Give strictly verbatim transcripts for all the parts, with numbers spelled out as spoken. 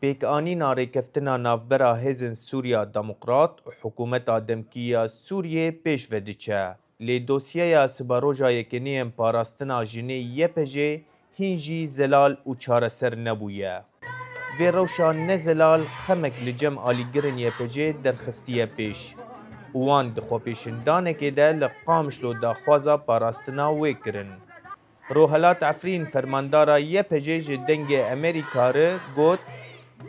Pêkanîna rêkeftina navbera Hêzên Sûriya Demokrat û Hikûmeta Demkî ya Sûriyê pêş ve diçe. Lê dosyeya siberoja yekeniyên parastina jinê Y P J hîn jî zelal û çareser nebûye. Vê rewşa ne zelal xemek li cem alîgirên Y P J derxistiye pêş û wan di xwepêşandanekê de li Qamişlo daxwaza parastina wê kirin. Rohilat Efrîn, fermandara Y P J ji Dengê Amerîka re got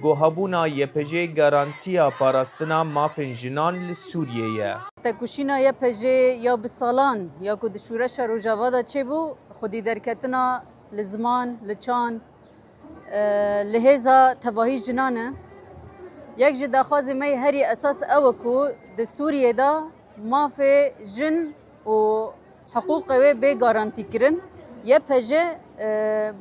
ku hebûna Y P J garantiya parastina mafên jinan li Sûriyê ye. Tekoşîna Y P J ya bi salan ya ku di şûreşa Rojava de çêbû, xwedî derketina li ziman, li çand, e, li hêza tevahî jinan e. Yek ji daxwazê me yê herî esas ew e ku di Sûriyê de mafê jin û hiqûqê wê bê garantîkirin. Y P J, e,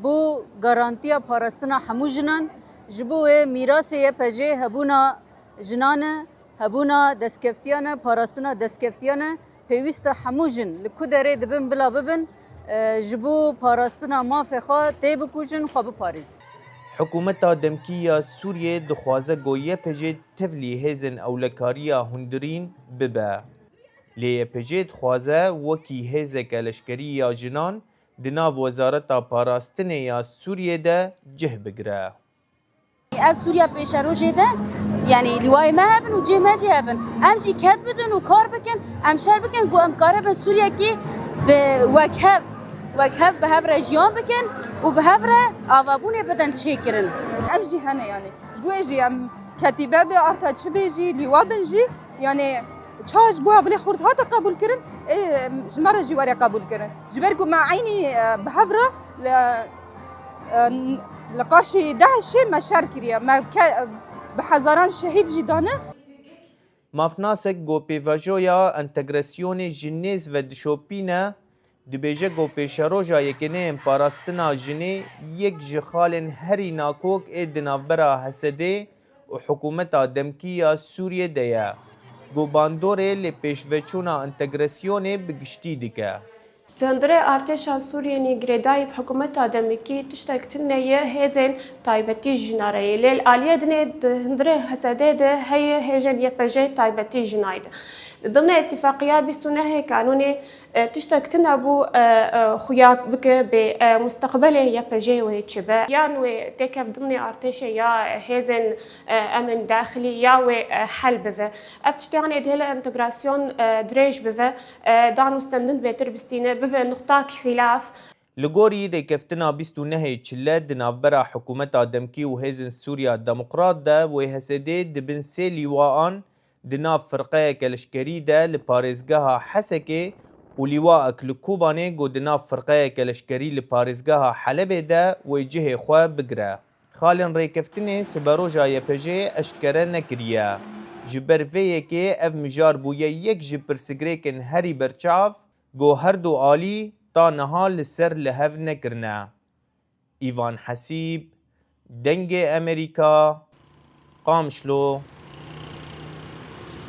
bû garantiya parastina hemû jinan. Ji bo wê mîrasê Y P J hebûna jinan e, hebûna destkeftiyan e, parastina destkeftiyan e. Pêwîst e hemû jin li ku derê dibin bila bibin, e, ji bo parastina mafê xwe tê bikujin, xwe biparêzin. Hikûmeta Demkî ya Sûriyê dixwaze ku Y P J tevlî hêzên ewlekariya hundirîn bibe. Lê Y P J dixwaze wekî hêzeke leşkerî ya jinan di nav Wezareta Parastinê ya Sûriyê de cih bigire. Ev Sûriya pêşerojê de, yanî lîwayê me hebin û cihê me jî hebin. Em jî ked bidin û kar bikin, em şer bikin ku em karibin Sûriyekî bi wekhev, wekhev bi hev re jiyan bikin û bi hev re avabûnê bidin çêkirin. Ev jî hene yanî. Ji bo wê jî em ketîbe be, arta çi bê jî, lîwa bin jî, yanî çawa ji bo hevilê xurt hate qebûl kirin, ê, ji me re jî were qebûl kirin. Ji ber ku me eynî, e, bi hev re li, e, li qarşî DAIŞê me şer kiriye. Me ke-, bi hezaran şehîd jî dane. Mafnasek ku pêvajoya entegrasyonê ji nêz ve dişopîne, dibêje ku pêşeroja yekeneyên parastina jinê yek ji xalên herî nakok ê di navbera H S D û hikûmeta demkî ya Sûriyê de ye, ku bandorê li pêşveçûna entegrasyonê bi giştî dike. Di hundirê artêşa Sûriyê nî girêdayî bi hikûmeta demkî tiştek tune ye, hêzên taybetî jîna re yê. Lê li aliyê dinê di hundirê H S D de heye hêzên Y P J taybetî jînayî de. Di dimnê îtîfaqiya bîst û nehê kanûnê, e, tiştek tune bû, e, e, xuya bike bê, e, musteqbelê Y P J wê çi be. Yan wê têkev dimnê artêşê ya hêzên, e, emn daxilî ya wê, e, hel bive. Ev tiştê anê dihêle entegrasyon, e, dirêj bive, e, dan û stendin bêtir bistîne, bive nuqtak xîlaf. Li gorî rêkeftina bîst û nehê çile di navbera hikûmeta demkî û hêzên Sûriya Demokrat de wê H S D di bin sê lîwaan di nav firqeyeke leşkerî de li parêzgeha Hesekê û lîwaek li Kobanê ku di nav firqeyeke leşkerî li parêzgeha Helebê de wê cihê xwe bigire. Xalên rêkeftinê siberoja Y P J'ê eşkere nekiriye. Ji ber vê yekê ev mijar bûye yek ji pirsgirêkên herî berçav, ku her du alî ta niha li ser li hev nekirine. Îvan Hesîb, Dengê Amerîka, Qamişlo.